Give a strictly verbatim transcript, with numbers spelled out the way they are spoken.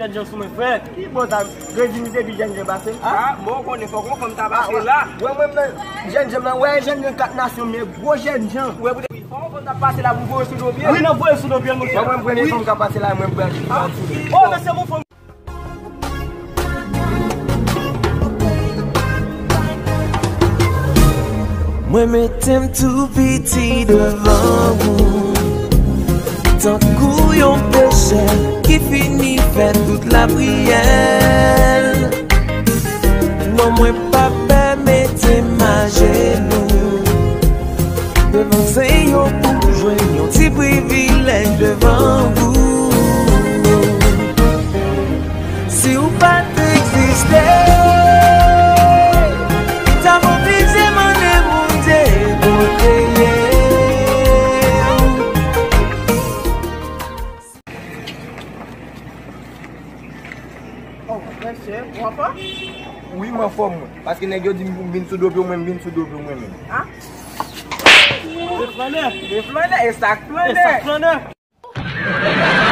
Jènjan sou mwen, frè. Ki bò sa? Redi m se pi jènjan pase. Ah, bon, ou konnen, fòk yon fanm ta pase la. Wè, mwen, mwen, jènjan, mwen, wè, jènjan kat nasyon, men gwo jènjan. Wè, pou te, fòk yon fanm ta pase la pou voye sou do pye. Wi, nan voye sou do pye, monchè. Wè, mwen, premye fanm ka pase la, mwen, mwen, mwen, mwen, mwen, mwen, mwen, mwen, mwen, mwen, mwen, Mwen mete m tou piti devan ou, tankou yon pechè ki fini fè tout lapriyè l. Non, mwen p ap pèmèt m ajenou devan zen yo pou m jwenn yon ti privilèj devan ou. Si w pa t egziste, m t ap oblije mande Bondye pou l kreye w. Oh, mesye, ou anfòm? Wi, m anfòm mwen. Paske nèg yo di m pou m vin sou do pye w, mwen m vin sou do pye w mwen menm. Ah? De flannè. De flannè, e sa k flannè? E sa k flannè?